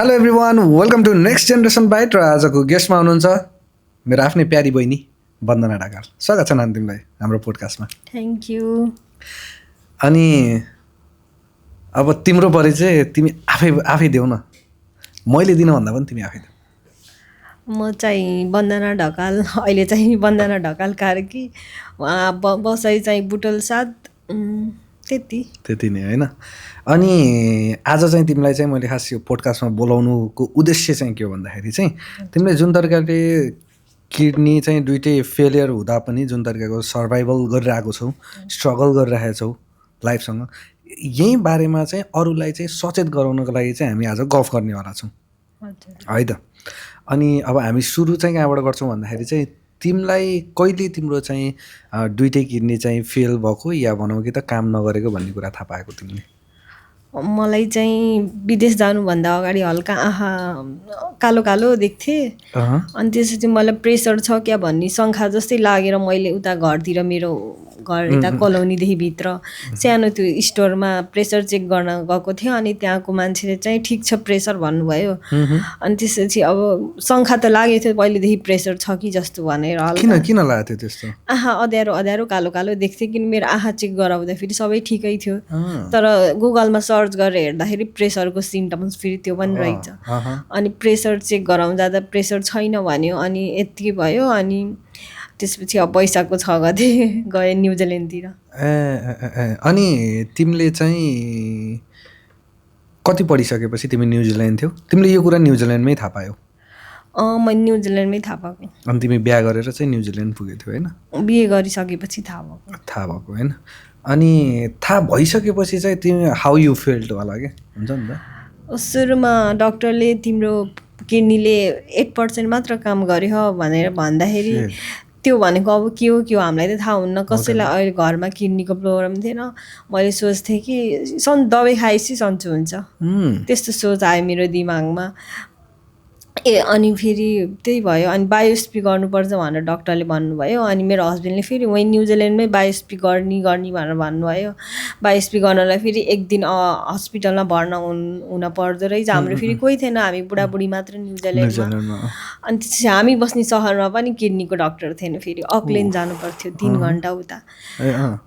Hello everyone, welcome to next generation byte. र आजको गेस्टमा हुनुहुन्छ मेरो आफ्नै प्यारी बहिनी वन्दना ढकाल। स्वागत छ नानी तिमीलाई हाम्रो पोडकास्टमा। Thank you. अनि अब तिम्रो परिचय तिमी आफै देऊ न, मैले दिनभन्दा पनि तिमी आफै देऊ। म चाहिँ वन्दना ढकाल, अहिले चाहिँ वन्दना ढकाल कार्की, बसाइ चाहिँ बुटल साथ, त्यति नै होइन। अनि आज चाहिँ तिमीलाई चाहिँ मैले खास यो पोडकास्टमा बोलाउनुको उद्देश्य चाहिँ के हो भन्दाखेरि चाहिँ तिमीले जुन तरिकाले किडनी चाहिँ दुइटै फेलियर हुँदा पनि जुन तरिकाको सर्भाइभल गरिरहेको छौ, स्ट्रगल गरिरहेको छौ लाइफसँग, यही बारेमा चाहिँ अरूलाई चाहिँ सचेत गराउनको लागि चाहिँ हामी आज गफ गर्नेवाला छौँ है त। अनि अब हामी सुरु चाहिँ कहाँबाट गर्छौँ भन्दाखेरि चाहिँ तिमीलाई कहिले तिम्रो चाहिँ दुइटै किडनी चाहिँ फेल भएको या भनौँ कि त काम नगरेको भन्ने कुरा थाहा पाएको तिमीले? मलाई चाहिँ विदेश जानुभन्दा अगाडि हल्का आँखा कालो कालो देख्थेँ। अनि त्यसपछि मलाई प्रेसर छ क्या भन्ने शङ्का जस्तै लागेर मैले उता घरतिर, मेरो घर यता कलोनीदेखि भित्र सानो त्यो स्टोरमा प्रेसर चेक गर्न गएको थियो। अनि त्यहाँको मान्छेले चाहिँ ठिक छ प्रेसर भन्नुभयो। अनि त्यसपछि अब शङ्का त लागेको थियो पहिलेदेखि प्रेसर छ कि जस्तो भनेर। किन लागेको थियो त्यस्तो? आँखा अँध्यारो कालो कालो देख्थेँ, किन मेरो आँखा चेक गराउँदाखेरि सबै ठिकै थियो। तर गुगलमा सर्च गरेर हेर्दाखेरि प्रेसरको सिम्टम्स फेरि त्यो पनि रहेछ। अनि प्रेसर चेक गराउनु जाँदा प्रेसर छैन भन्यो। अनि यति भयो। अनि त्यसपछि अब वैशाखको 6 गते गएँ न्युजिल्यान्डतिर। अनि तिमीले चाहिँ कति पढिसकेपछि तिमी न्युजिल्यान्ड थियौ? तिमीले यो कुरा न्युजिल्यान्डमै थाहा पायौ? मैले न्युजिल्यान्डमै थाहा पाएको। अनि तिमी बिहा गरेर चाहिँ न्युजिल्यान्ड पुगेको थियौ होइन? बिहे गरिसकेपछि थाहा भएको होइन? अनि थाहा भइसकेपछि चाहिँ तिमी हाउ यु फेल्ट होला क्या, हुन्छ नि त। सुरुमा डक्टरले तिम्रो किडनीले 8% मात्र काम गर्यो भनेर भन्दाखेरि त्यो भनेको अब के हो हामीलाई त थाहा हुन्न। कसैलाई अहिले घरमा किडनीको प्रब्लम थिएन। मैले सोच्थेँ कि दबाई खाएपछि सन्चो हुन्छ, त्यस्तो सोच आयो मेरो दिमागमा। अनि फेरि त्यही भयो। अनि बायोस्पी गर्नुपर्छ भनेर डक्टरले भन्नुभयो। अनि मेरो हस्बेन्डले फेरि वहीँ न्युजिल्यान्डमै बायोस्पी गर्ने भनेर भन्नुभयो। बायोस्पी गर्नलाई फेरि एक दिन हस्पिटलमा भर्ना हुन पर्दो रहेछ। हाम्रो फेरि कोही थिएन, हामी बुढाबुढी मात्र न्युजिल्यान्डमा। अनि त्यसपछि हामी बस्ने सहरमा पनि किडनीको डक्टर थिएन। फेरि अकल्यान्ड जानु पर्थ्यो 3 घन्टा उता।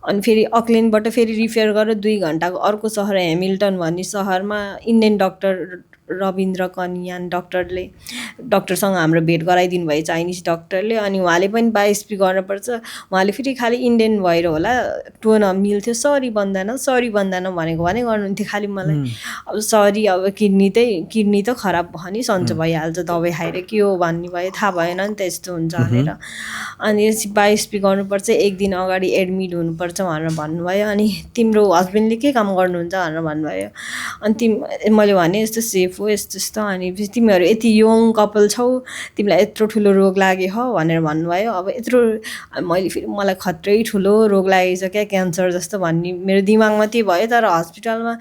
अनि फेरि अकल्यान्डबाट फेरि रिफेयर गरेर 2 घन्टाको अर्को सहर हेमिल्टन भन्ने सहरमा इन्डियन डक्टर रविन्द्र कनियान डक्टरसँग हाम्रो भेट गराइदिनु भयो, चाइनिज डक्टरले। अनि उहाँले पनि बायोस्पी गर्नुपर्छ। उहाँले फेरि खालि इन्डियन भएर होला टोन मिल्थ्यो, सरी भन्दैन भनेको भने गर्नुहुन्थ्यो खालि मलाई। अब सरी, अब किडनी त खराब भयो नि, सन्चो भइहाल्छ दबाई खाएर, के हो भन्ने भयो। थाहा भएन नि त यस्तो हुन्छ भनेर। अनि बायोस्पी गर्नुपर्छ, 1 दिन अगाडि एडमिट हुनुपर्छ भनेर भन्नुभयो। अनि तिम्रो हस्बेन्डले के काम गर्नुहुन्छ भनेर भन्नुभयो। अनि मैले भने यस्तो सेफ हो यस्तो। अनि तिमीहरू यति यङ कपाल छौ, तिमीलाई यत्रो ठुलो रोग लाग्यो हो भनेर भन्नुभयो। अब यत्रो मैले फेरि मलाई खत्रै ठुलो रोग लागेछ क्या, क्यान्सर जस्तो भन्ने मेरो दिमागमा त्यही भयो। तर हस्पिटलमा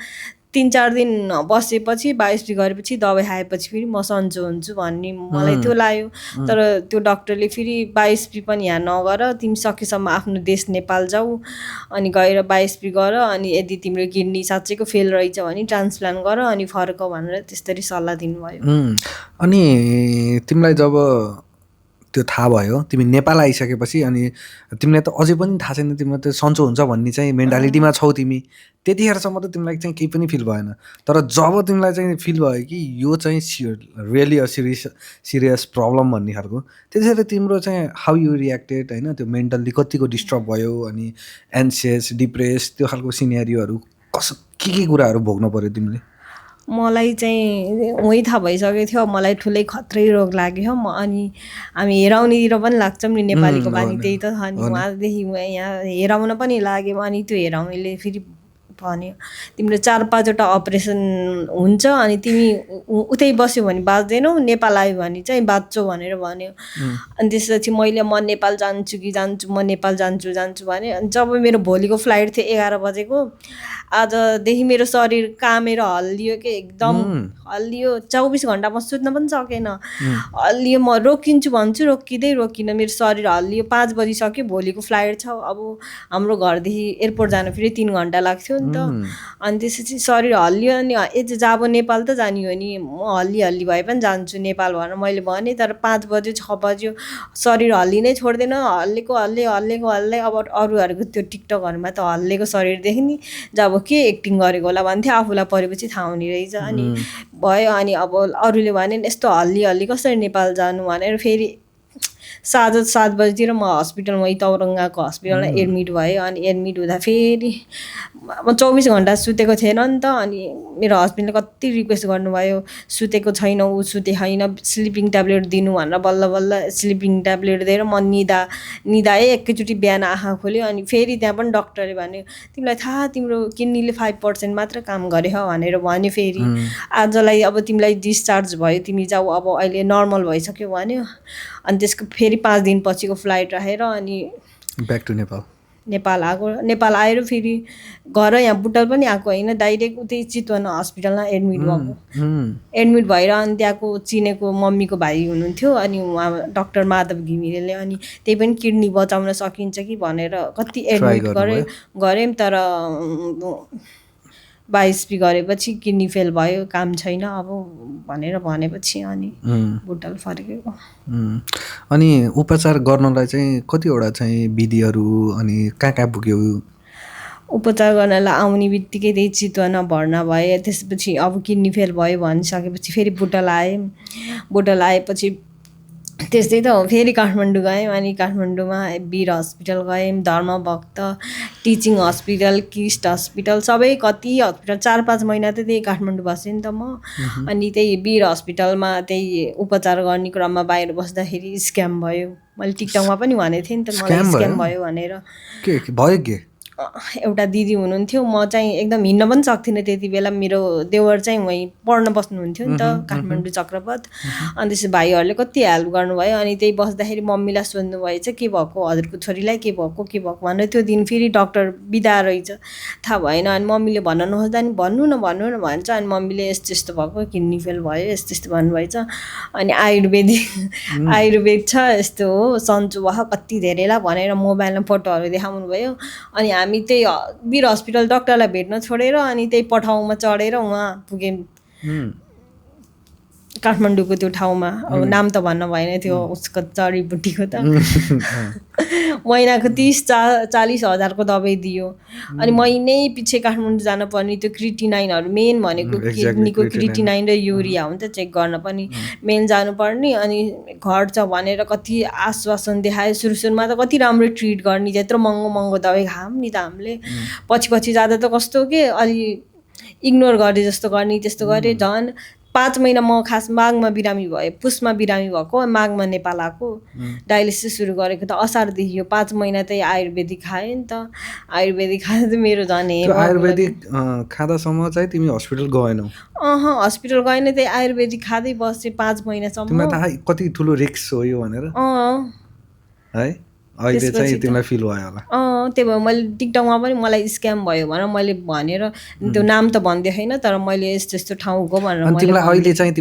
3-4 दिन बसेपछि बायोस्पी गरेपछि दबाई खाएपछि फेरि म सन्चो हुन्छु भन्ने मलाई त्यो लाग्यो। तर त्यो डक्टरले फेरि बायोस्पी पनि यहाँ नगर, तिमी सकेसम्म आफ्नो देश नेपाल जाऊ, अनि गएर बायोस्पी गर, अनि यदि तिम्रो किडनी साँच्चैको फेल रहेछ भने ट्रान्सप्लान्ट गर, अनि फर्क भनेर त्यसरी सल्लाह दिनुभयो। अनि तिमीलाई जब त्यो थाहा भयो, तिमी नेपाल आइसकेपछि, अनि तिमीलाई त अझै पनि थाहा छैन, तिमीलाई त सन्चो हुन्छ भन्ने चाहिँ मेन्टालिटीमा छौ तिमी, त्यतिखेरसम्म त तिमीलाई चाहिँ केही पनि फिल भएन। तर जब तिमीलाई चाहिँ फिल भयो कि यो चाहिँ रियली अ सिरियस प्रब्लम भन्ने खालको, त्यतिखेर तिम्रो चाहिँ हाउ यु रियाक्टेड होइन? त्यो मेन्टल्ली कतिको डिस्टर्ब भयो, अनि एन्सियस, डिप्रेस, त्यो खालको सिनेरियोहरू के कुराहरू भोग्नु पऱ्यो तिमीले? मलाई चाहिँ वहीँ थाहा भइसकेको थियो मलाई ठुलै खत्रै रोग लाग्यो। अनि हामी हेराउनेतिर पनि लाग्छौँ नि, नेपालीको बानी त्यही त छ नि। उहाँदेखि यहाँ हेराउन पनि लाग्यो। अनि त्यो हेराउनेले फेरि भन्यो तिम्रो 4-5वटा अपरेसन हुन्छ, अनि तिमी उतै बस्यो भने बाँच्दैनौ, नेपाल आयो भने चाहिँ बाँच्छौ भनेर भन्यो। अनि त्यसपछि म नेपाल जान्छु भने। अनि जब मेरो भोलिको फ्लाइट थियो 11 बजेको, आजदेखि मेरो शरीर कामेर हल्लियो कि एकदम हल्लियो। 24 घन्टा म सुत्न पनि सकेन, हल्लियो। म रोकिन्छु भन्छु, रोकिनँ, मेरो शरीर हल्लियो। 5 बजिसक्यो, भोलिको फ्लाइट छ। अब हाम्रो घरदेखि एयरपोर्ट जानु फेरि 3 घन्टा लाग्थ्यो नि त। त अनि त्यसपछि शरीर हल्लियो अनि जब नेपाल त जाने हो नि म हल्ली भए पनि जान्छु नेपाल भनेर मैले भनेँ तर 5 बज्यो 6 बज्यो शरीर हल्लिनै छोड्दैन हल्ले अब अरूहरूको त्यो टिकटकहरूमा त हल्लेको शरीर देख्ने जब के एक्टिङ गरेको होला भन्थ्यो आफूलाई परेपछि थाहा हुने रहेछ अनि भयो अनि अब अरूले भने यस्तो हल्ली कसरी नेपाल जानु भनेर फेरि साँझ 7 बजीतिर म हस्पिटलमा तौरङ्गाको हस्पिटलमा एडमिट भयो अनि एडमिट हुँदा फेरि म 24 घन्टा सुतेको थिएन नि त अनि मेरो हस्बेन्डले कति रिक्वेस्ट गर्नुभयो सुतेको छैन ऊ सुते छैन स्लिपिङ ट्याब्लेट दिनु भनेर बल्ल बल्ल स्लिपिङ ट्याब्लेट दिएर म निदाएँ एकैचोटि बिहान आँखा खोल्यो अनि फेरि त्यहाँ पनि डक्टरले भन्यो तिमीलाई थाहा तिम्रो किडनीले 5% मात्र काम गरे हो भनेर भन्यो फेरि आजलाई अब तिमीलाई डिस्चार्ज भयो तिमी जाऊ अब अहिले नर्मल भइसक्यो भन्यो अनि त्यसको फेरि 5 दिन पछिको फ्लाइट राखेर अनि ब्याक टु नेपाल आएको नेपाल आएर फेरि घर यहाँ बुटल पनि आएको होइन डाइरेक्ट उतै चितवन हस्पिटलमा एडमिट भएको एडमिट भएर अनि त्यहाँको चिनेको मम्मीको भाइ हुनुहुन्थ्यो अनि उहाँ डाक्टर माधव घिमिरेले अनि त्यही पनि किडनी बचाउन सकिन्छ कि भनेर कति एडमिट गरेँ तर 22 गरेपछि किडनी फेल भयो काम छैन अब भनेर भनेपछि अनि बुटल फर्केको अनि उपचार गर्नलाई चाहिँ कतिवटा चाहिँ विधिहरू अनि कहाँ पुग्यो उपचार गर्नलाई आउने बित्तिकै त्यही चितवनमा भर्ना भए त्यसपछि अब किडनी फेल भयो भनिसकेपछि फेरि बुटल आएपछि त्यस्तै त हो फेरि काठमाडौँ गयौँ अनि काठमाडौँमा वीर हस्पिटल गयौँ Dharmabhakta teaching hospital KIST hospital सबै कति हस्पिटल 4-5 महिना त त्यही काठमाडौँ बसेँ नि त म अनि त्यही वीर हस्पिटलमा त्यही उपचार गर्ने क्रममा बाहिर बस्दाखेरि स्क्याम भयो मैले टिकटकमा पनि भनेको थिएँ नि त मलाई स्क्याम भयो भनेर के एउटा दिदी हुनुहुन्थ्यो म चाहिँ एकदम हिँड्न पनि सक्थिनँ त्यति बेला मेरो देवर चाहिँ वहीँ पढ्न बस्नुहुन्थ्यो नि त काठमाडौँ चक्रपथ अनि त्यसपछि भाइहरूले कति हेल्प गर्नुभयो अनि त्यही बस्दाखेरि मम्मीलाई सोध्नु भएछ के भएको हजुरको छोरीलाई के भएको भनेर त्यो दिन फेरि डाक्टर बिदा रहेछ थाहा भएन अनि मम्मीले भन्न नखोज्दा नि भन्नु न भन्छ अनि मम्मीले यस्तो भएको किडनी फेल भयो यस्तो भन्नुभएछ अनि आयुर्वेद छ यस्तो हो सन्चो भयो कति धेरैलाई भनेर मोबाइलमा फोटोहरू देखाउनु भयो अनि हामी त्यही वीर हस्पिटल डाक्टरलाई भेट्न छोडेर अनि त्यही पठाउमा चढेर उहाँ पुग्यौँ काठमाडौँको त्यो ठाउँमा अब नाम त भन्न भएन थियो उसको जडीबुटीको त महिनाको 30-40 हजारको दबाई दियो अनि महिनै पछि काठमाडौँ जान पर्ने त्यो क्रिटिनाइनहरू मेन भनेको किडनीको क्रिटिनाइन र युरिया हो नि त चेक गर्न पनि मेन जानुपर्ने अनि घट्छ भनेर कति आश्वासन देखायो सुरुमा त कति राम्रो ट्रिट गर्ने त्यत्रो महँगो दबाई खायौँ नि त हामीले पछि जाँदा त कस्तो के अलि इग्नोर गरे जस्तो गर्ने त्यस्तो गरे झन् 5 महिना म खास माघमा बिरामी भएँ पुसमा बिरामी भएको माघमा नेपाल आएको डायलिसिस सुरु गरेको त असारदेखि यो 5 महिना चाहिँ आयुर्वेदिक खाएँ नि त आयुर्वेदिक खाँदा त मेरो झन् आयुर्वेदिक खाँदासम्म चाहिँ तिमी हस्पिटल गएनौ हस्पिटल गएन त्यही आयुर्वेदिक खाँदै बसेँ 5 महिनासम्म तिमीलाई थाहा कति ठुलो रिस्क हो यो भनेर है अहिले चाहिँ तिमीलाई फिल भयो होला त्यही भएर मैले टिकटकमा पनि मलाई स्क्याम भयो भनेर मैले भनेर त्यो नाम त भन्दै छैन तर मैले यस्तो ठाउँको भनेर तिमीलाई अहिले चाहिँ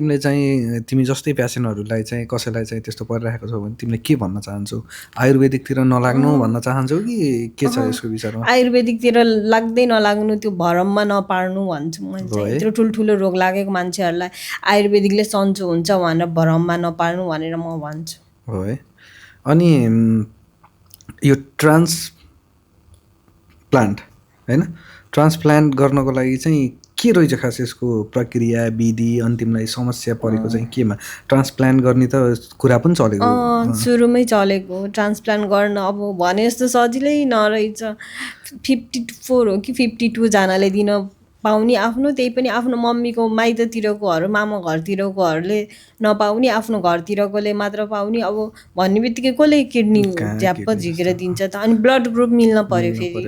तिमी जस्तै पेसेन्टहरूलाई चाहिँ कसैलाई चाहिँ त्यस्तो परिरहेको छ भने तिमीले के भन्न चाहन्छौ आयुर्वेदिकतिर नलाग्नु भन्न चाहन्छौ कि के छ यसको विचारमा आयुर्वेदिकतिर लाग्दै नलाग्नु त्यो भरममा नपार्नु भन्छु मैले चाहिँ यत्रो ठुल्ठुलो रोग लागेको मान्छेहरूलाई आयुर्वेदिकले सन्चो हुन्छ भनेर भरममा नपार्नु भनेर म भन्छु हो है अनि यो ट्रान्सप्लान्ट हैन ट्रान्सप्लान्ट गर्नको लागि चाहिँ के रहेछ खास यसको प्रक्रिया विधि अन्तिमलाई समस्या परेको चाहिँ केमा ट्रान्सप्लान्ट गर्ने त कुरा पनि चलेको सुरुमै चलेको ट्रान्सप्लान्ट गर्न अब भने जस्तो सजिलै नरहेछ 54 हो कि 52 जनाले दिन पाउने आफ्नो त्यही पनि आफ्नो मम्मीको माइततिरकोहरू मामा घरतिरकोहरूले नपाउने आफ्नो घरतिरकोले मात्र पाउने अब भन्ने बित्तिकै कसले किडनी झ्याप्प झिकेर दिन्छ त अनि ब्लड ग्रुप मिल्न पर्यो फेरि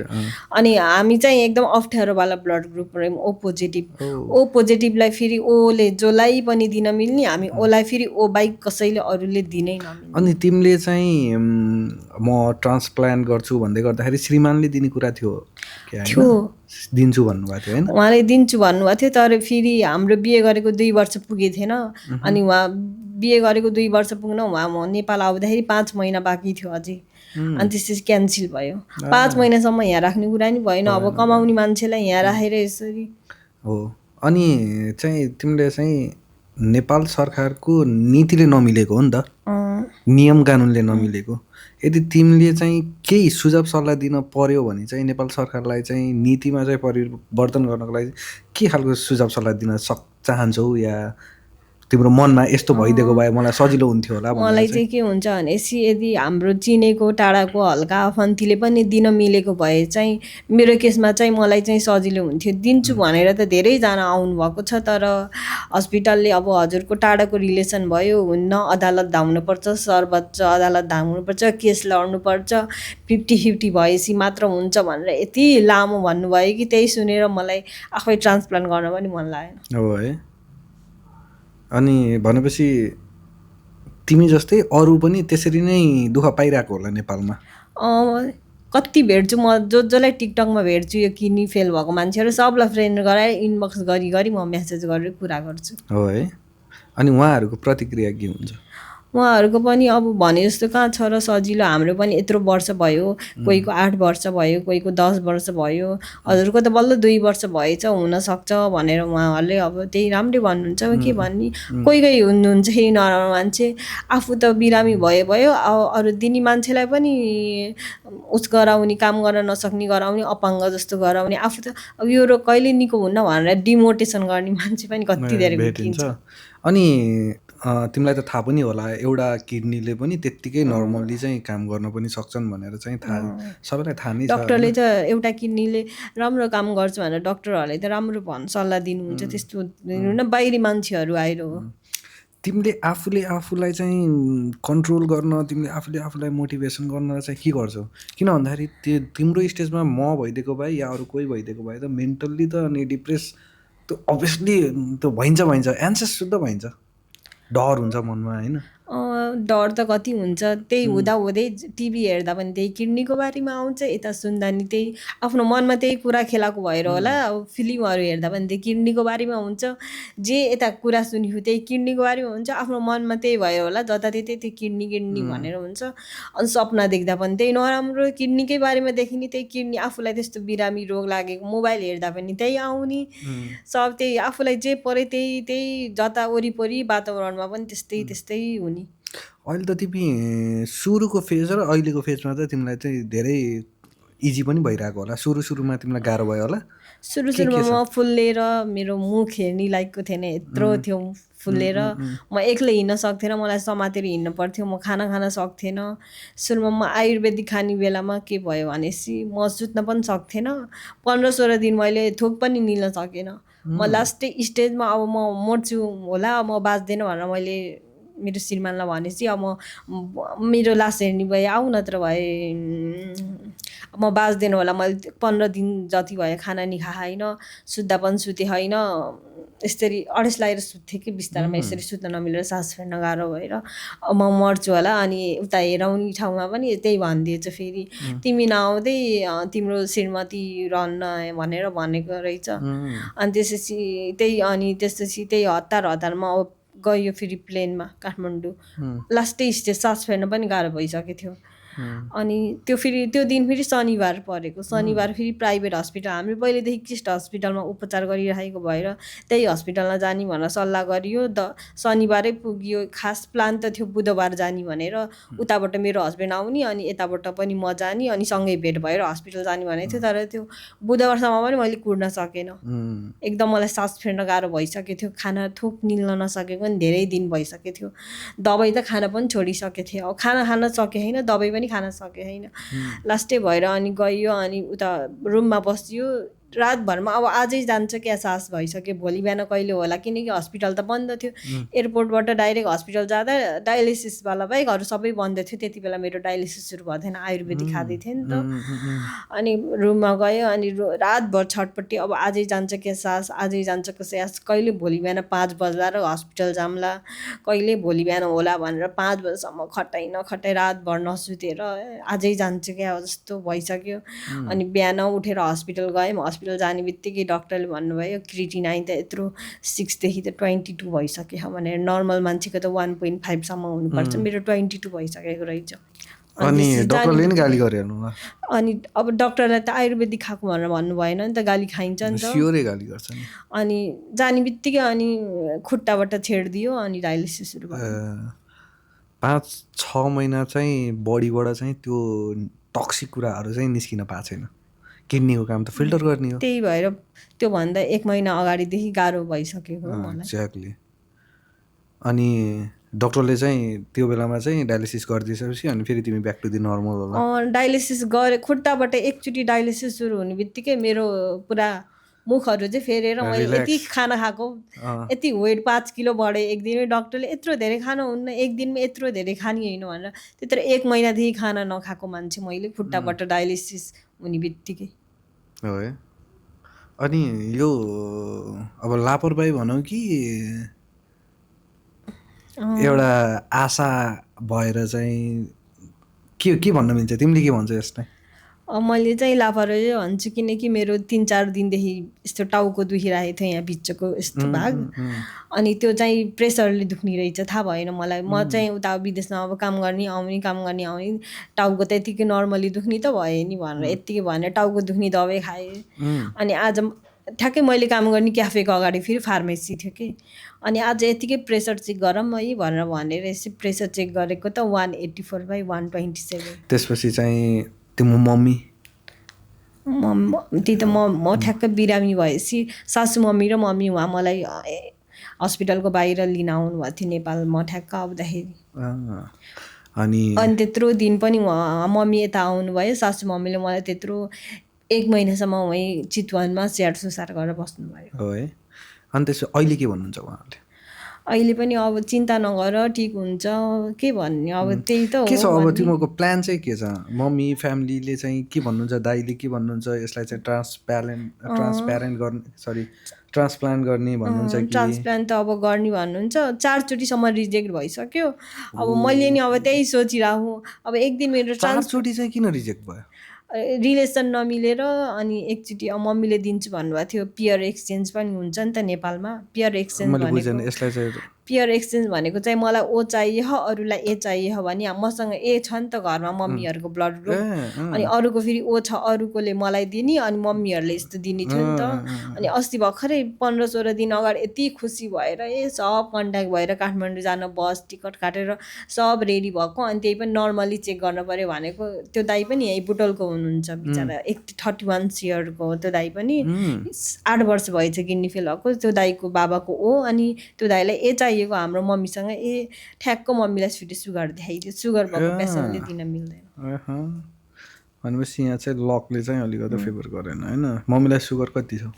अनि हामी चाहिँ एकदम अप्ठ्यारोवाला ब्लड ग्रुप रह्यौँ ओ पोजिटिभलाई फेरि ओले जसलाई पनि दिन मिल्ने हामी ओलाई फेरि ओ बाइक कसैले अरूले दिनै नमिल्ने अनि तिमीले चाहिँ म ट्रान्सप्लान्ट गर्छु भन्दै गर्दाखेरि श्रीमानले दिने कुरा थियो दिन्छु भन्नुभएको थियो हैन उहाँले दिन्छु भन्नुभएको थियो तर फेरि हाम्रो बिहे गरेको 2 वर्ष पुगेको थिएन अनि उहाँ बिहे गरेको 2 वर्ष पुग्न उहाँ म नेपाल आउँदाखेरि 5 महिना बाँकी थियो अझै, अनि त्यसपछि क्यान्सल भयो। 5 महिनासम्म यहाँ राख्ने कुरा नि भएन, अब कमाउने मान्छेलाई यहाँ राखेर यसरी। हो, अनि चाहिँ तिमीले चाहिँ नेपाल सरकारको नीतिले नमिलेको हो नि त, नियम कानुनले नमिलेको। यदि तिमीले चाहिँ केही सुझाव सल्लाह दिन पर्यो भने चाहिँ नेपाल सरकारलाई चाहिँ नीतिमा चाहिँ परिवर्तन गर्नको लागि के खालको सुझाव सल्लाह दिन चाहन्छौ, या तिम्रो मनमा यस्तो भइदिएको भए मलाई सजिलो हुन्थ्यो होला? मलाई चाहिँ के हुन्छ भनेपछि यदि हाम्रो चिनेको टाढाको हल्का आफन्तीले पनि दिन मिलेको भए चाहिँ मेरो केसमा चाहिँ मलाई चाहिँ सजिलो हुन्थ्यो। दिन्छु भनेर त धेरैजना आउनुभएको छ, तर हस्पिटलले अब हजुरको टाढाको रिलेसन भयो, हुन्न, अदालत धाउनुपर्छ, सर्वोच्च अदालत धाउनुपर्छ, केस लड्नुपर्छ, 50-50 भएपछि मात्र हुन्छ भनेर यति लामो भन्नुभयो कि त्यही सुनेर मलाई आफै ट्रान्सप्लान्ट गर्न पनि मन लागेन। हो है। अनि भनेपछि तिमी जस्तै अरू पनि त्यसरी नै दुःख पाइरहेको होला नेपालमा? कति भेट्छु म, जसलाई टिकटकमा भेट्छु यो किडनी फेल भएको मान्छेहरू सबलाई फ्रेन्ड गराएर इनबक्स गरी म मेसेज गरेर कुरा गर्छु। हो है। अनि उहाँहरूको प्रतिक्रिया के हुन्छ? उहाँहरूको पनि अब भने जस्तो कहाँ छ र सजिलो। हाम्रो पनि यत्रो वर्ष भयो, कोहीको 8 वर्ष भयो, कोहीको 10 वर्ष भयो, हजुरको त बल्ल 2 वर्ष भएछ, हुनसक्छ भनेर उहाँहरूले अब त्यही राम्रै भन्नुहुन्छ। के भन्ने, कोही कोही हुनुहुन्छ फेरि नराम्रो मान्छे, आफू त बिरामी भयो, अरू दिने मान्छेलाई पनि उस गराउने, काम गर्न नसक्ने गराउने, अपाङ्ग जस्तो गराउने, आफू त अब यो रोग कहिले निको हुन्न भनेर डिमोटेसन गर्ने मान्छे पनि कति धेरै भेटिन्छ। अनि तिमीलाई त थाहा पनि होला एउटा किडनीले पनि त्यत्तिकै नर्मल्ली चाहिँ काम गर्न पनि सक्छन् भनेर चाहिँ सबैलाई थाहा नै छ। डक्टरले त एउटा किडनीले राम्रो काम गर्छ भनेर डक्टरहरूले त राम्रो सल्लाह दिनुहुन्छ, त्यस्तो न बाहिरी मान्छेहरू आएर हो। तिमीले आफूलाई चाहिँ कन्ट्रोल गर्न, तिमीले आफूलाई मोटिभेसन गर्न चाहिँ के गर्छौ? किन भन्दाखेरि त्यो तिम्रो स्टेजमा म भइदिएको भए या अरू कोही भइदिएको भए त मेन्टल्ली त अनि डिप्रेस त अभियसली त्यो भइन्छ, एन्सियस शुद्ध भइन्छ, डर हुन्छ मनमा होइन? डर त कति हुन्छ, त्यही हुँदै टिभी हेर्दा पनि त्यही किडनीको बारेमा आउँछ, यता सुन्दा नि त्यही आफ्नो मनमा त्यही कुरा खेलाएको भएर होला। अब फिल्महरू हेर्दा पनि त्यही किडनीको बारेमा हुन्छ, जे यता कुरा सुन्यो त्यही किडनीको बारेमा हुन्छ, आफ्नो मनमा त्यही भयो होला, जताततै त्यो किडनी भनेर हुन्छ। अनि सपना देख्दा पनि त्यही नराम्रो किडनीकै बारेमा देखिने, त्यही किडनी आफूलाई त्यस्तो बिरामी रोग लागेको, मोबाइल हेर्दा पनि त्यही आउने, सब त्यही आफूलाई जे परे त्यही जता वरिपरि वातावरणमा पनि त्यस्तै हुने। अहिले त तिमी सुरुको फेज र अहिलेको फेजमा त तिमीलाई चाहिँ धेरै इजी पनि भइरहेको होला। सुरुमा तिमीलाई गाह्रो भयो होला? सुरुमा म फुल्लेर मेरो मुख हेर्ने लायकको थिएन, यत्रो थियो फुल्लेर, म एक्लै हिँड्न सक्थेन, मलाई समातेर हिँड्नु पर्थ्यो, म खाना खान सक्थेन। सुरुमा म आयुर्वेदिक खाने बेलामा के भयो भनेपछि म सुत्न पनि सक्थेन, 15-16 दिन मैले थोक पनि निल्न सकेन। म लास्टै स्टेजमा अब म मर्छु होला, म बाँच्दैन भनेर मैले मेरो श्रीमानलाई भनेपछि अब मेरो लास हेर्ने भए आऊ, नत्र भए म बाँच्दैन होला। मैले 15 दिन जति भयो खाना नि खाएन, सुत्दा पनि सुते होइन, यसरी अडेस लागेर सुत्थेँ कि बिस्तारमा, यसरी सुत्न नमिलेर सास फेर्न गाह्रो भएर म मर्छु होला। अनि उता हेराउने ठाउँमा पनि त्यही भनिदिएछ, फेरि तिमी नआउँदै तिम्रो श्रीमती रहन्न भनेर भनेको रहेछ। अनि त्यसपछि त्यही हतारमा अब गयो फेरि प्लेनमा काठमाडौँ, लास्टै स्टेज, सास फेर्न पनि गाह्रो भइसकेको थियो। अनि त्यो दिन फेरि शनिबार परेको, शनिबार फेरि प्राइभेट हस्पिटल, हाम्रो पहिलेदेखि कृष्ण हस्पिटलमा उपचार गरिरहेको भएर त्यही हस्पिटलमा जाने भनेर सल्लाह गरियो। शनिबारै पुगियो, खास प्लान त थियो बुधबार जाने भनेर, उताबाट मेरो हस्बेन्ड आउने अनि यताबाट पनि म जाने, अनि सँगै भेट भएर हस्पिटल जाने भनेको थियो। तर त्यो बुधबारसम्म पनि मैले कुर्न सकेन, एकदम मलाई सास फेर्न गाह्रो भइसकेको थियो, खाना थोक निल्न नसकेको पनि धेरै दिन भइसकेको थियो, दबाई त खान पनि छोडिसकेको थिएँ, अब खाना खान सके होइन, दबाई पनि खान सके होइन। लास्टै भएर अनि गयो, अनि उता रुममा बसियो, रातभरमा अब आजै जान्छ क्या सास भइसक्यो, भोलि बिहान कहिले होला, किनकि हस्पिटल त बन्द थियो। एयरपोर्टबाट डाइरेक्ट हस्पिटल जाँदा डायलिसिसवाला बाहेक सबै बन्द थियो। त्यति बेला मेरो डायलिसिस सुरु भएको थिएन, आयुर्वेदिक खाँदै थिएँ नि त। अनि रुममा गयो, अनि रातभर छटपट्टि, अब आजै जान्छ क्या सास, आजै जान्छ क्या सास, कहिले भोलि बिहान 5 बज्ला र हस्पिटल जाम्ला, कहिले भोलि बिहान होला भनेर 5 बजेसम्म खटाइ रातभर नसुतेर आजै जान्छ क्या जस्तो भइसक्यो। अनि बिहान उठेर हस्पिटल गयौँ, हस्पिटल जाने बित्तिकै डक्टरले भन्नुभयो क्रिटिनाइन त यत्रो 6 देखि त 22 भइसक्यो भनेर। नर्मल मान्छेको त 1.5 सम्म हुनुपर्छ, मेरो 22 भइसकेको रहेछ। अनि डक्टरले नि गाली गरे हेर्नु न। अनि अब डक्टरलाई त आयुर्वेदिक खाएको भनेर भन्नु भएन नि त, गाली खाइन्छ नि त। स्योरै गाली गर्छ नि। अनि जाने बित्तिकै अनि खुट्टाबाट छेडिदियो अनि डायलिसिस सुरु भयो। 5-6 महिना चाहिँ बडीबाट चाहिँ त्यो टक्सिक कुराहरू चाहिँ निस्किन पाएको छैन। किडनीको काम त फिल्टर गर्ने हो। त्यही भएर त्योभन्दा 1 महिना अगाडिदेखि गाह्रो भइसकेको हो मलाई। एक्ज्याक्टली। अनि डक्टरले चाहिँ त्यो बेलामा चाहिँ डायलिसिस गरिदिएपछि अनि फेरि तिमी ब्याक टु दि नर्मल होला। डायलिसिस गरे खुट्टाबाट एकचोटि डायलिसिस सुरु हुने बित्तिकै मेरो पुरा मुखहरू चाहिँ फेरेर मैले यति खाना खाएको, यति वेट 5 किलो बढे एक दिनमै। डक्टरले यत्रो धेरै खानु हुन्न, एक दिनमा यत्रो धेरै खाने होइन भनेर। त्यत्र 1 महिनादेखि खाना नखाएको मान्छे मैले खुट्टाबाट डायलिसिस हुने बित्तिकै। हो है। अनि यो अब लापरवाही भनौँ कि एउटा आशा भएर चाहिँ के भन्न मिल्छ, तिमीले के भन्छौ यसलाई? मैले चाहिँ लापरवाही भन्छु, किनकि मेरो 3-4 दिनदेखि यस्तो टाउको दुखिरहेको थियो, यहाँ बिचको यस्तो भाग। अनि त्यो चाहिँ प्रेसरले दुख्ने रहेछ, थाहा भएन मलाई। म चाहिँ उता विदेशमा अब काम गर्ने आउने, टाउको त यतिकै नर्मली दुख्ने त भयो नि भनेर यत्तिकै भनेर टाउको दुख्ने दबाई खाएँ। अनि आज ठ्याक्कै मैले काम गर्ने क्याफेको अगाडि फेरि फार्मेसी थियो कि, अनि आज यतिकै प्रेसर चेक गरौँ है भनेर यसो प्रेसर चेक गरेको त 184/127। त्यसपछि चाहिँ तिम्रो मम्मी त्यही त म ठ्याक्क बिरामी भएपछि सासु मम्मी र मम्मी उहाँ मलाई हस्पिटलको बाहिर लिन आउनु भएको थियो नेपाल। म ठ्याक्क आउँदाखेरि अनि त्यत्रो दिन पनि मम्मी यता आउनुभयो, सासु मम्मीले मलाई त्यत्रो 1 महिनासम्म वहीँ चितवनमा स्याहार सुसार गरेर बस्नुभयो। हो है। अनि त्यसो अहिले के भन्नुहुन्छ उहाँहरूले? अहिले पनि अब चिन्ता नगर, ठिक हुन्छ, के भन्ने अब त्यही त हो। के छ अब तिमीहरूको प्लान चाहिँ के छ? मम्मी फ्यामिलीले चाहिँ के भन्नुहुन्छ, दाइले के भन्नुहुन्छ, यसलाई चाहिँ ट्रान्सप्लान्ट गर्ने भन्नुहुन्छ कि? ट्रान्सप्लान्ट त अब गर्ने भन्नुहुन्छ। 4 चोटिसम्म रिजेक्ट भइसक्यो। अब मैले नि अब त्यही सोचिरहेको, अब एक दिन मेरो 4 चोटि चाहिँ किन रिजेक्ट भयो? रिलेसन नमिलेर। अनि एकचोटि मम्मीले दिन्छु भन्नुभएको थियो। पियर एक्सचेन्ज पनि हुन्छ नि त नेपालमा। पियर एक्सचेन्ज भनेको चाहिँ मलाई ओ चाहिए हो, अरूलाई ए चाहिए हो भने मसँग ए छ नि त घरमा मम्मीहरूको ब्लड ग्रुप, अनि अरूको फेरि ओ छ, अरूकोले मलाई दिने अनि मम्मीहरूले यस्तो दिने थियो नि त। अनि अस्ति भर्खरै 15-16 दिन अगाडि यति खुसी भएर सब कन्ट्याक्ट भएर काठमाडौँ जान बस टिकट काटेर सब रेडी भएको। अनि त्यही पनि नर्मली चेक गर्न पर्यो भनेको। त्यो दाइ पनि यहीँ बुटोलको हुनुहुन्छ बिचरा, 31 इयरको हो त्यो दाइ पनि। 8 वर्ष भएछ किडनी फेल भएको। त्यो दाइको बाबाको ओ, अनि त्यो दाइलाई ए चाहिएको हाम्रो मम्मीसँग ए। ठ्याक्क मम्मीलाई फेरि सुगर देखाइदियो, सुगर भएको पेसेन्टले दिन मिल्दैन। भनेपछि यहाँ चाहिँ लकले चाहिँ अलिकति फेभर गरेन होइन? मम्मीलाई सुगर कति छ?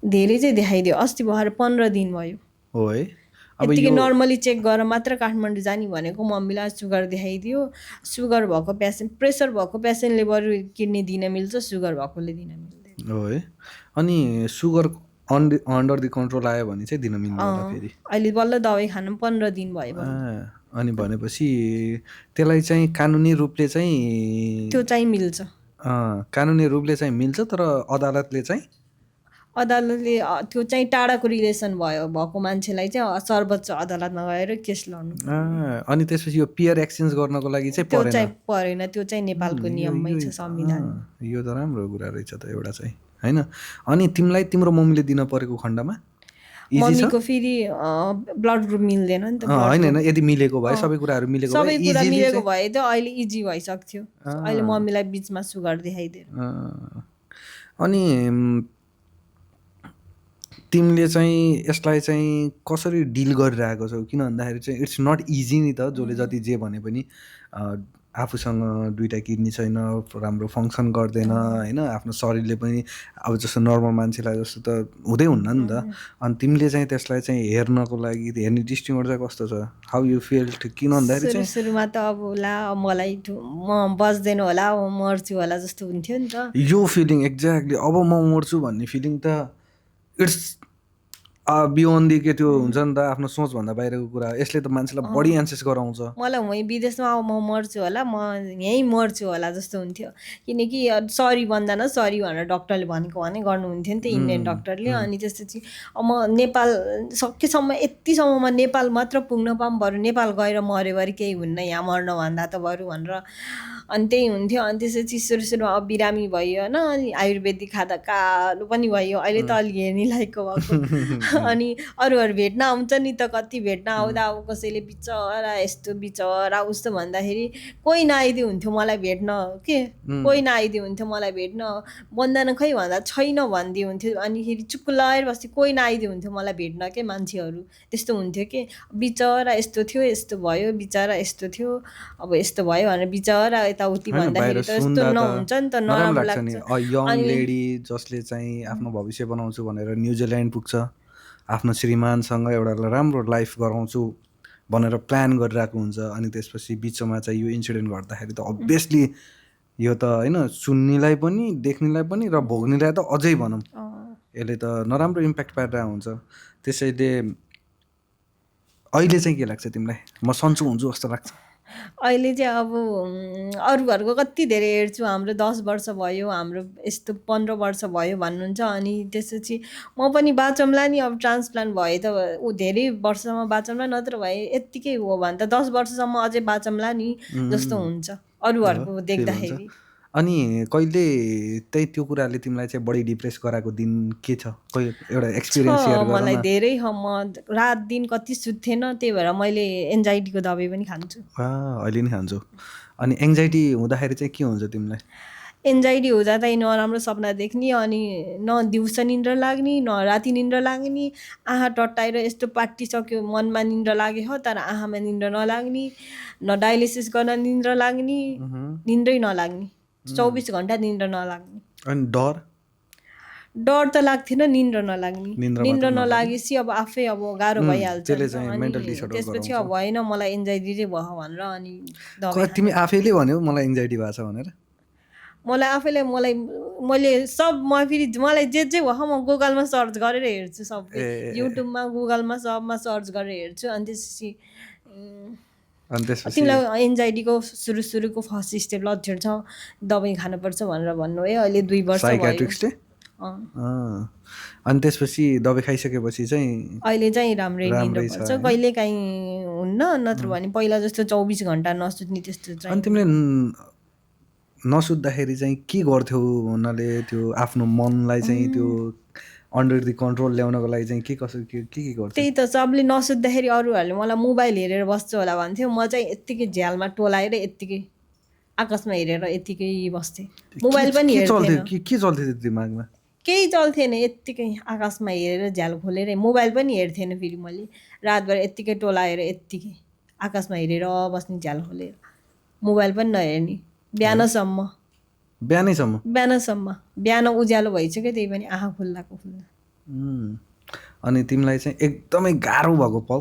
धेरै चाहिँ देखाइदियो। अस्ति भएर 15 दिन भयो। हो है। यतिकै नर्मली चेक गरेर मात्र काठमाडौँ जाने भनेको मम्मीलाई सुगर देखाइदियो। सुगर भएको पेसेन्ट, प्रेसर भएको पेसेन्टले बरु किडनी दिन मिल्छ, सुगर भएकोले दिन मिल्दैन। हो है। अनि सुगर अन्डर दि कन्ट्रोल आयो भने चाहिँ दिन मिल्दैन फेरि। अहिले बल्ल दबाई खान 15 दिन भयो। अनि भनेपछि त्यसलाई चाहिँ कानुनी रूपले चाहिँ त्यो चाहिँ मिल्छ। कानुनी रूपले चाहिँ मिल्छ, तर अदालतले त्यो चाहिँ टाढाको रिलेसन भएको मान्छेलाई चाहिँ सर्वोच्च अदालतमा गएर केस लड्नु। अनि त्यसपछि यो पियर एक्सचेन्ज गर्नको लागि चाहिँ परेन। त्यो चाहिँ नेपालको नियममै छ, संविधान। यो त राम्रो कुरा रहेछ त एउटा चाहिँ होइन? अनि तिमीलाई तिम्रो मम्मीले दिन परेको खण्डमा मम्मीको फेरि ब्लड ग्रुप मिल्दैन नि त। होइन, यदि मिलेको भए सबै कुराहरू मिलेको भए त अहिले इजी भइसक्थ्यो। अहिले मम्मीलाई बिचमा सुगर देखाइदिएर। अनि तिमीले चाहिँ यसलाई चाहिँ कसरी डिल गरिरहेको छौ? किन भन्दाखेरि चाहिँ इट्स नट इजी नि त। जसले जति जे भने पनि आफूसँग 2टा किडनी छैन, राम्रो फङ्सन गर्दैन होइन, आफ्नो शरीरले पनि अब जस्तो नर्मल मान्छेलाई जस्तो त हुँदै हुन्न नि त। अनि तिमीले चाहिँ त्यसलाई चाहिँ हेर्नको लागि हेर्ने दृष्टिकोण चाहिँ कस्तो छ? How you feel? किन भन्दाखेरि चाहिँ सुरुमा त अब मलाई म बच्दैन होला, मर्छु होला जस्तो हुन्थ्यो नि त। यो फिलिङ एक्ज्याक्टली, अब म मर्छु भन्ने फिलिङ त इट्स बियोन्ड के त्यो हुन्छ नि त आफ्नो सोचभन्दा बाहिरको कुरा यसले त मान्छेलाई बढी एन्सेस गराउँछ। मलाई वहीँ विदेशमा अब म मर्छु होला, म यहीँ मर्छु होला जस्तो हुन्थ्यो। किनकि सरी भन्दैन, सरी भनेर डक्टरले भनेको भने गर्नुहुन्थ्यो नि त इन्डियन डक्टरले। अनि त्यसपछि अब म नेपाल सकेसम्म यतिसम्म म नेपाल मात्र पुग्न पाऊँ, बरु नेपाल गएर मऱ्यो भने केही हुन्न, यहाँ मर्नुभन्दा त बरु भनेर। अनि त्यही हुन्थ्यो। अनि त्यसपछि सुरुमा अब बिरामी भयो होइन, अनि आयुर्वेदिक खाँदा कालो पनि भयो, अहिले त अलि हेर्ने लायकको भएको। अनि अरूहरू भेट्न आउँछ नि त, कति भेट्न आउँदा अब कसैले बिचरा यस्तो बिचरा उस्तो भन्दाखेरि कोही नआइदियो हुन्थ्यो मलाई भेट्न के, कोही नआइदियो हुन्थ्यो मलाई भेट्न। बन्दैन खै भन्दा छैन भनिदियो हुन्थ्यो, अनिखेरि चुक्क लगाएर बस्थ्यो, कोही नआइदियो हुन्थ्यो मलाई भेट्न के मान्छेहरू। त्यस्तो हुन्थ्यो कि बिचरा यस्तो थियो, यस्तो भयो, बिचरा यस्तो थियो, अब यस्तो भयो भनेर बिचरा यताउति भन्दाखेरि त यस्तो नहुन्छ नि त, नराम्रो लाग्छ। यङ लेडी जसले चाहिँ आफ्नो भविष्य बनाउँछु भनेर न्युजिल्यान्ड पुग्छ, आफ्नो श्रीमानसँग एउटा राम्रो लाइफ गराउँछु भनेर प्लान गरिरहेको हुन्छ, अनि त्यसपछि बिचमा चाहिँ यो इन्सिडेन्ट गर्दाखेरि त अभियसली यो त होइन सुन्नेलाई पनि देख्नेलाई पनि र भोग्नेलाई त अझै भनौँ यसले त नराम्रो इम्प्याक्ट पारिरहेको हुन्छ। त्यसैले अहिले चाहिँ के लाग्छ तिमीलाई, म सन्चो हुन्छु जस्तो लाग्छ? अहिले चाहिँ अब अरूहरूको कति धेरै हेर्छु, हाम्रो 10 वर्ष भयो, हाम्रो यस्तो 15 वर्ष भयो भन्नुहुन्छ। अनि त्यसपछि म पनि बाँचौँला नि, अब ट्रान्सप्लान्ट भए त ऊ धेरै वर्षसम्म बाँचौँला, नत्र भए यत्तिकै हो भने त 10 वर्षसम्म अझै बाँचौँला नि जस्तो हुन्छ अरूहरूको देख्दाखेरि। अनि कहिले त्यही त्यो कुराले तिमीलाई चाहिँ बढी डिप्रेस गराएको दिन के छ, कोही एउटा एक्सपिरियन्स सेयर गर न। मलाई धेरै म रात दिन कति सुत्थेन, त्यही भएर मैले एन्जाइटीको दबाई पनि खान्छु। अहिले नि खान्छु। अनि एङ्जाइटी हुँदाखेरि चाहिँ के हुन्छ तिमीलाई? एन्जाइटी हुँदा त नराम्रो सपना देख्ने, अनि न दिउँसो निन्द्रा लाग्ने, न राति निन्द्रा लाग्ने, आँखा टट्टाएर यस्तो पाटिसक्यो, मनमा निन्द्रा लाग्यो हो तर आँखामा निन्द्रा नलाग्ने, न डायलिसिस गर्न निन्द्रा लाग्ने, निन्द्रै नलाग्ने, 24 घन्टा निन्द्रा नलाग्ने। अनि डर त लाग्थेन, निन्द्रा नलाग्ने। निन्द्रा नलागेपछि अब आफै अब गाह्रो भइहाल्छ। त्यसपछि अब होइन मलाई एन्जाइटी चाहिँ भयो भनेर अनि तिमी आफैले भन्यौ मलाई एन्जाइटी भएको छ भनेर? मलाई आफैले मैले सब फेरि मलाई जे भयो म गुगलमा सर्च गरेर हेर्छु, सब युट्युबमा गुगलमा सबमा सर्च गरेर हेर्छु। अनि त्यसपछि तिमीलाई एन्जाइटीको सुरुको फर्स्ट स्टेप लक्षण छ, दबाई खानुपर्छ भनेर भन्नु है। अहिले 2 वर्ष भयो। अनि त्यसपछि दबाई खाइसकेपछि चाहिँ अहिले चाहिँ राम्रै निन्द्रा पर्छ, कहिले काहीँ हुन्न, नत्र भने पहिला जस्तो 24 घन्टा नसुत्ने त्यस्तो चाहिँ। अनि तिमीले नसुत्दाखेरि चाहिँ के गर्थ्यौ भन्नाले त्यो आफ्नो मनलाई चाहिँ त्यो अन्डर द कन्ट्रोल ल्याउनको लागि चाहिँ के गर्थ्यौ? त्यही त, सबले नसुत्दाखेरि अरूहरूले मलाई मोबाइल हेरेर बस्छु होला भन्थ्यो, म चाहिँ यत्तिकै झ्यालमा टोलाएर यत्तिकै आकाशमा हेरेर यत्तिकै बस्थेँ। मोबाइल पनि हेर्थेन। के चल्थ्यो दिमागमा? केही चल्थेन, यत्तिकै आकाशमा हेरेर झ्याल खोलेर। मोबाइल पनि हेर्थेन फेरि मैले, रातभर यत्तिकै टोलाएर यत्तिकै आकाशमा हेरेर बस्ने झ्याल खोलेर, मोबाइल पनि नहेर्ने बिहानसम्म। बिहान उज्यालो भइसक्यो, त्यही पनि आँखा खुल्ला। अनि तिमीलाई चाहिँ एकदमै गाह्रो भएको पल?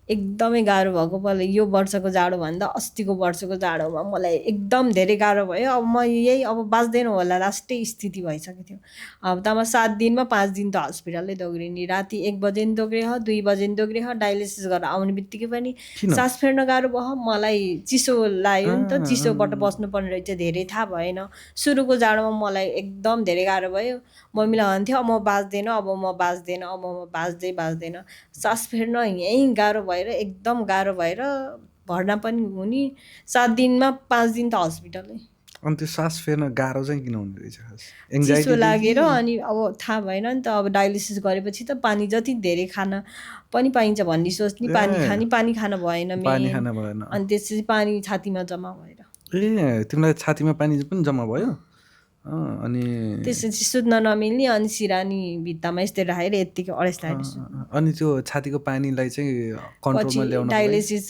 एकदमै गाह्रो भएको पल यो वर्षको जाडो भन्दा अस्तिको वर्षको जाडोमा मलाई एकदम धेरै गाह्रो भयो। अब म यही अब बाँच्दैन होला लास्टै स्थिति भइसकेको थियो। हप्तामा 7 दिनमा 5 दिन त हस्पिटलै दौडिने, राति 1 बजे नि दौग्रे, 2 बजे नि दौग्रे, डायलिसिस गरेर आउने बित्तिकै पनि सास फेर्न गाह्रो भयो। मलाई चिसो लाग्यो नि त, चिसोबाट बस्नुपर्ने रहेछ, धेरै थाहा भएन। सुरुको जाडोमा मलाई एकदम धेरै गाह्रो भयो। मम्मीलाई भन्थ्यो अब म बाँच्दैन, सास फेर्न यहीँ गाह्रो भएर एकदम गाह्रो भएर भर्ना पनि हुने। 7 दिनमा 5 दिन त हस्पिटलै। अनि त्यो सास फेर्न गाह्रो चाहिँ किन हुने रहेछ? चिसो लागेर। अनि अब थाहा भएन नि त, अब डायलिसिस गरेपछि त पानी जति धेरै खान पनि पाइन्छ भन्ने सोच्ने, पानी खान भएन। अनि त्यसपछि पानी छातीमा जम्मा भएर। तिमीलाई छातीमा पानी पनि जम्मा भयो? अनि त्यसपछि सुत्न नमिल्ने, अनि सिरानी भित्तामा यस्तै राखेर यत्तिकै अडेस्टाएर सुत्ने। अनि त्यो छातीको पानीलाई चाहिँ कन्ट्रोलमा ल्याउन डायलिसिस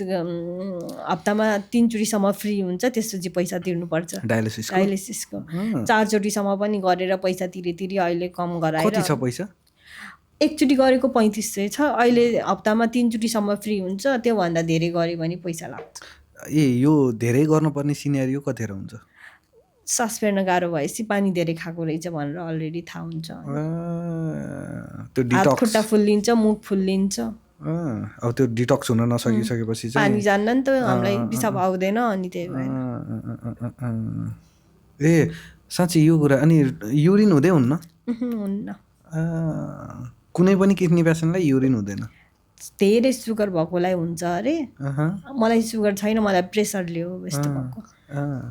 हप्तामा 3 चोटिसम्म फ्री हुन्छ, त्यसपछि पैसा तिर्नुपर्छ डायलिसिसको। 4 चोटिसम्म पनि गरेर पैसा तिरी अहिले कम गराएर। कति छ पैसा? 1 चोटि गरेको 3500 छ। अहिले हप्तामा 3 चोटिसम्म फ्री हुन्छ, त्योभन्दा धेरै गऱ्यो भने पैसा लाग्छ। यो धेरै गर्नुपर्ने सिनेरियो कतिखेर हुन्छ? सास फेर्न गाह्रो भएपछि पानी धेरै खाएको रहेछ भनेर अलरेडी थाहा हुन्छ त्यो हात डिटक्स खुट्टा फुल्लिन्छ मुख फुल्लिन्छ अब त्यो डिटक्स हुन नसकिसकेपछि चाहिँ पानी जान्न नि त हामीलाई पिसाब आउँदैन अनि त्यही भएर ए साँच्चै यो कुरा अनि युरिन हुँदै हुन्न हुन्न कुनै पनि किडनी पेसेन्टलाई युरिन हुँदैन धेरै सुगर भएकोलाई हुन्छ अरे मलाई सुगर छैन मलाई प्रेसरले हो यस्तो भएको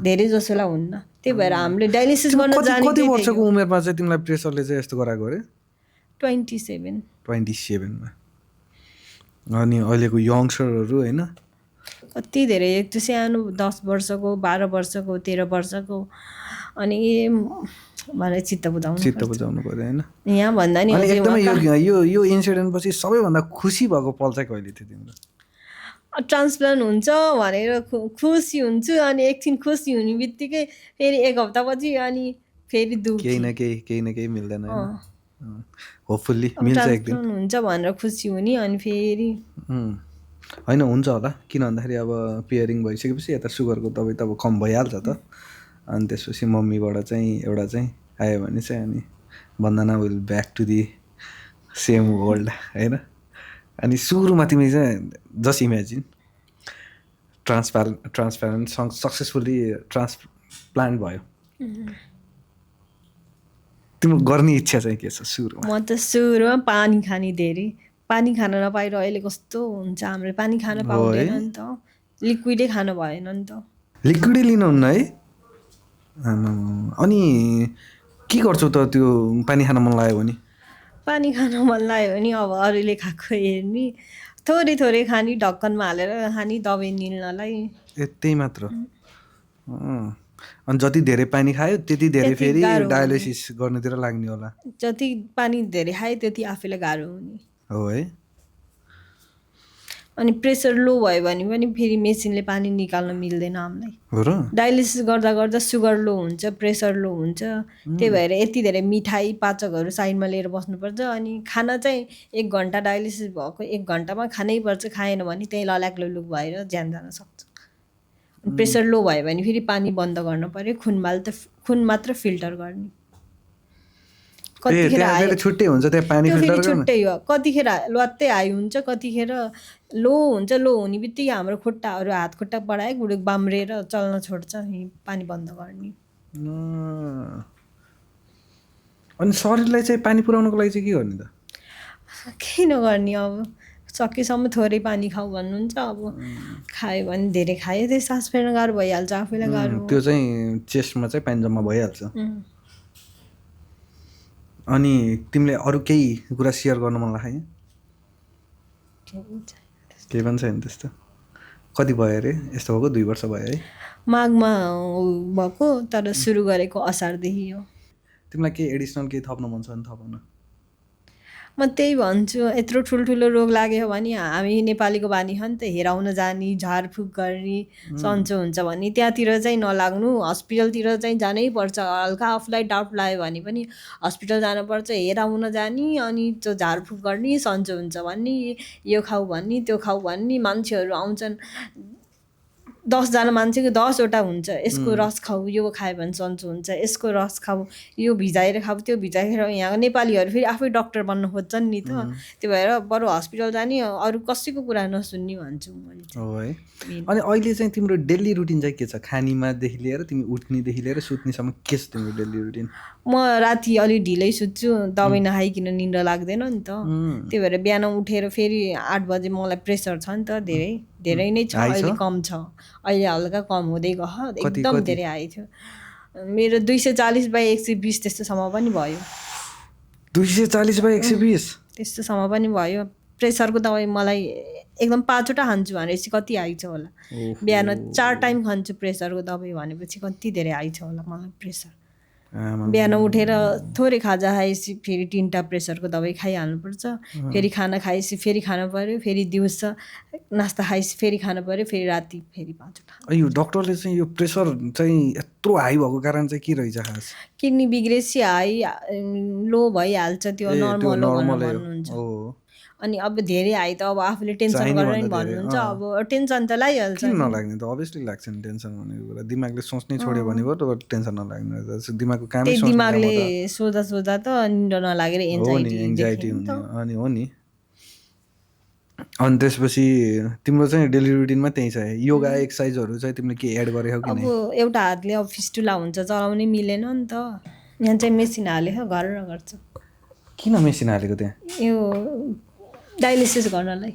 धेरै जसोलाई हुन्न त्यही भएर हामीले डायलिसिस गर्न जाने कति वर्षको उमेरमा चाहिँ तिमीलाई प्रेसरले चाहिँ यस्तो गराएको अरे 27 27 मा अनि अहिलेको यङ्स्टरहरू होइन कति धेरै एक त सानो 10 वर्षको 12 वर्षको 13 वर्षको अनि मलाई चित्त बुझाउनु पर्यो होइन यहाँ भन्दा नि अनि एकदमै यो इन्सिडेन्ट पछि सबैभन्दा खुसी भएको पल चाहिँ कहिले थियो तिम्रो ट्रान्सप्लान्ट हुन्छ भनेर खुसी हुन्छु अनि एकछिन खुसी हुने बित्तिकै फेरि एक हप्तापछि अनि फेरि दुःख केही न केही मिल्दैन होपफुल्ली मिल्छ एक दिन हुन्छ भनेर खुसी हुने अनि फेरि होइन हुन्छ होला किन भन्दाखेरि अब पेयरिङ भइसकेपछि यता सुगरको दबाई त अब कम भइहाल्छ त अनि त्यसपछि मम्मीबाट चाहिँ एउटा चाहिँ आयो भने चाहिँ अनि Vandana will back to the same world होइन अनि सुरुमा तिमी चाहिँ just imagine transparent successfully transplant भयो तिम्रो गर्ने इच्छा चाहिँ के छ सुरुमा म त सुरुमा पानी खाने धेरै पानी खान नपाएर अहिले कस्तो हुन्छ हामीले पानी खान पाउँदैन नि त लिक्विडै खानु भएन नि त लिक्विडै लिनुहुन्न है अनि के गर्छौ त त्यो पानी खान मन लाग्यो भने पानी खान मन लाग्यो भने अब अरूले खाएको हेर्ने थोरै थोरै खाने ढक्कनमा हालेर खाने दबाई निल्नलाई त्यही मात्र अनि जति धेरै पानी खायो त्यति धेरै फेरि डायलिसिस गर्नेतिर लाग्ने होला जति पानी धेरै खायो त्यति आफैलाई गाह्रो हुने हो है अनि प्रेसर लो भयो भने पनि फेरि मेसिनले पानी निकाल्न मिल्दैन हामीलाई हो र डायलिसिस गर्दा गर्दा सुगर लो हुन्छ प्रेसर लो हुन्छ त्यही भएर यति धेरै मिठाई पाचकहरू साइडमा लिएर बस्नुपर्छ अनि खाना चाहिँ 1 घन्टा डायलिसिस भएको 1 घन्टामा खानै पर्छ खाएन भने त्यही लल्याक लुलुक भएर ज्यान जान सक्छ प्रेसर लो भयो भने फेरि पानी बन्द गर्न पर्यो खुन मात्र फिल्टर गर्ने कतिखेर छुट्टै हुन्छ त्यहाँ पानी फिल्टर छुट्टै हो कतिखेर लत्तै हाई हुन्छ कतिखेर लो हुन्छ लो हुने बित्तिकै हाम्रो खुट्टाहरू हात खुट्टा बढाए गुडुक बाम्रेर चल्न छोड्छ पानी बन्द गर्ने अनि शरीरलाई चाहिँ पानी पुर्याउनको लागि चाहिँ के गर्ने त केही नगर्ने अब सकेसम्म थोरै पानी खाऊ भन्नुहुन्छ अब खायो भने धेरै खायो त्यही सास फेर्न गाह्रो भइहाल्छ आफैलाई गाह्रो त्यो चाहिँ चेस्टमा चाहिँ पानी जम्मा भइहाल्छ अनि तिमीले अरू केही कुरा सेयर गर्न मन लाग्यो केही पनि छैन त्यस्तो कति भयो अरे यस्तो भएको 2 वर्ष भयो है माघमा भएको तर सुरु गरेको असारदेखि हो तिमीलाई केही एडिसनल केही थप्न मन छ भने थपाउन म त्यही भन्छु यत्रो ठुल्ठुलो रोग लाग्यो भने हामी नेपालीको बानी हो नि त हेराउन जाने झारफुक गर्ने सन्चो हुन्छ भने त्यहाँतिर चाहिँ नलाग्नु हस्पिटलतिर चाहिँ जानै पर्छ हल्का आफूलाई डाउट लाग्यो भने पनि हस्पिटल जानुपर्छ हेराउन जाने अनि त्यो झारफुक गर्ने सन्चो हुन्छ भन्ने यो खाऊ भन्ने त्यो खाऊ भन्ने मान्छेहरू आउँछन् 10 जना मान्छेको 10 वटा हुन्छ यसको रस खाऊ यो खायो भने सन्चो हुन्छ यसको रस खाऊ यो भिजाएर खाऊ त्यो भिजाएर यहाँ नेपालीहरू फेरि आफै डाक्टर बन्न खोज्छन् नि त त्यो भएर बरु हस्पिटल जाने अरू कसैको कुरा नसुन्ने भन्छु मैले हो है अनि अहिले चाहिँ तिम्रो डेली रुटिन चाहिँ के छ खानीमादेखि लिएर तिमी उठ्नेदेखि लिएर सुत्नेसम्म के छ तिम्रो डेली रुटिन म राति अलि ढिलै सुत्छु दबाई नखाइकन निन्द्रा लाग्दैन नि त त्यही भएर बिहान उठेर फेरि 8 बजे मलाई प्रेसर छ नि त धेरै नै छ अहिले कम छ अहिले हल्का कम हुँदै गयो एकदम धेरै आएको थियो मेरो 240/120 त्यस्तोसम्म पनि भयो 240/120 त्यस्तोसम्म पनि भयो प्रेसरको दबाई मलाई एकदम 5 वटा खान्छु भनेपछि कति आइछ होला बिहान 4 टाइम खान्छु प्रेसरको दबाई भनेपछि कति धेरै आइछ होला मलाई प्रेसर बिहान उठेर थोरै खाजा खाएपछि फेरि 3टा प्रेसरको दबाई खाइहाल्नुपर्छ फेरि खाना खाएपछि फेरि खानु पर्यो फेरि दिउँसो नास्ता खाएपछि फेरि खानु पर्यो फेरि राति फेरि 5 वटा यो डक्टरले चाहिँ यो प्रेसर चाहिँ यत्रो हाई भएको कारण चाहिँ के रहेछ खास किडनी बिग्रेपछि हाई लो भइहाल्छ त्यो नर्मल हो भन्नुहुन्छ अनि अब धेरै हाई त अब आफूले टेन्सन चाहिने गरेर नि भन्दा धेरै, भन्नुहुन्छ अब टेन्सन त लागिहाल्छ किन नि। नलाग्ने त अभियसली लाग्छ नि टेन्सन भनेको कुरा दिमागले सोच्नै छोड्यो भने पो त टेन्सन नलाग्ने दिमागको कामै त्यही सोच्ने काम दिमागले हो सोच्दा सोच्दा त निन्द्रा नलागेर नि एन्जाइटी एङ्जाइटी हुने अनि हो नि। अनि त्यसपछि तिम्रो चाहिँ डेली रुटिनमा त्यही छ योगा एक्सर्साइजहरू चाहिँ तिमीले के एड गरेको कि अब नै? एउटा हातले अब फिस्टुला हुन्छ चलाउनै मिलेन नि त, यहाँ चाहिँ मेसिन हालेको गरेर गर्छ। किन मेसिन हालेको त्यहाँ? यो डायलिसिस गर्नलाई।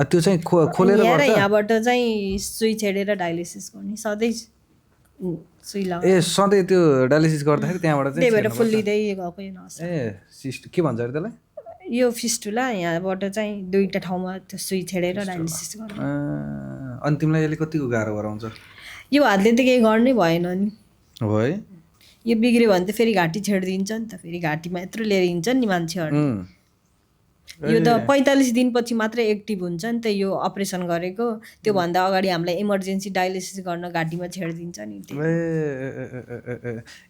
त्यो चाहिँ खोलेर यहाँ र गर्छ? यहाँबाट चाहिँ सुई छेडेर डायलिसिस गर्ने सधैँ सुई लगाएर। ए सधैँ त्यो डायलिसिस गर्दाखेरि त्यहाँबाट त्यही चाहिँ भएर फुल्लिँदै गएको नहोस्। ए सिस्ट के भन्छ अरे त्यसलाई? यो फिस्टुला यहाँबाट चाहिँ दुईवटा ठाउँमा त्यो सुई छेडेर डायलिसिस गर्ने। अनि तिमीलाई यसले कतिको गाह्रो गराउँछ? यो हातले त केही गर्नै भएन नि, हो है? यो बिग्रियो भने त फेरि घाँटी छेडिदिन्छ नि त, फेरि घाँटीमा यत्रो लिएर हिँड्छ नि मान्छेहरू। यो त 45 दिनपछि मात्रै एक्टिभ हुन्छ नि त यो अपरेसन गरेको, त्योभन्दा अगाडि हामीलाई इमर्जेन्सी डायलिसिस गर्न घाँटीमा छेडिदिन्छ नि।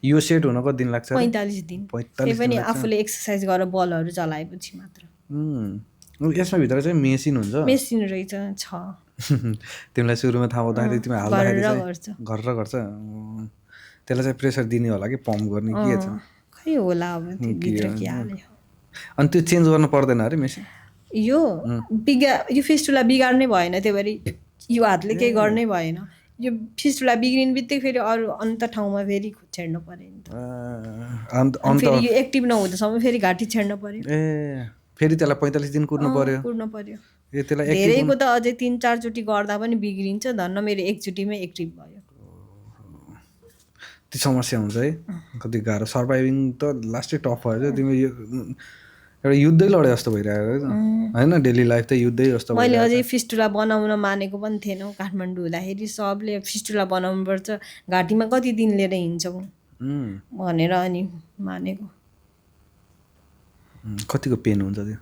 यो सेट हुन कति दिन लाग्छ? 45 दिन। त्यही पनि आफूले एक्सर्साइज गरेर बलहरू चलाएपछि मात्र। यसमा भित्र चाहिँ मेसिन हुन्छ? मेसिन रहेछ छ। तिमीलाई सुरुमा थाहा हुँदाखेरि तिमी हाल्दाखेरि गर्छ। गरेर गर्छ? त्यसलाई चाहिँ प्रेसर दिने होला कि पम्प गर्ने के छ? खै होला अब त्यो भित्र के हाल्यो। अनि त्यो चेन्ज गर्नु पर्दैन अरे मेसिन? यो यो फिस्टुला बिगार्नै भएन, त्यही भएर यो हातले केही गर्नै भएन। यो फिस्टुला बिग्रिने बित्तिकै फेरि अरू अन्त ठाउँमा फेरि छेड्नु पर्यो नि त। फेरि यो एक्टिभ नहुँदासम्म फेरि घाँटी छेड्नु पर्यो। ए फेरि त्यसलाई 45 दिन कुर्नु पर्यो? कुर्नु पर्यो। ए त्यसलाई धेरैको त अझै 3-4 चोटि गर्दा पनि बिग्रिन्छ, धन्न मेरो एकचोटिमै एक्टिभ भयो। त्यो समस्या हुन्छ है कति गाह्रो। सर्भाइभिङ त लास्टै टफ भयो। तिमी एउटा युद्धै लडे जस्तो भइरहेको होइन, डेली लाइफ त युद्धै जस्तो। मैले अझै फिस्टुला बनाउन मानेको पनि थिएन काठमाडौँ हुँदाखेरि, सबले फिस्टुला बनाउनु पर्छ घाँटीमा कति दिन लिएर हिँड्छौ भनेर अनि मानेको। कतिको पेन हुन्छ त्यो?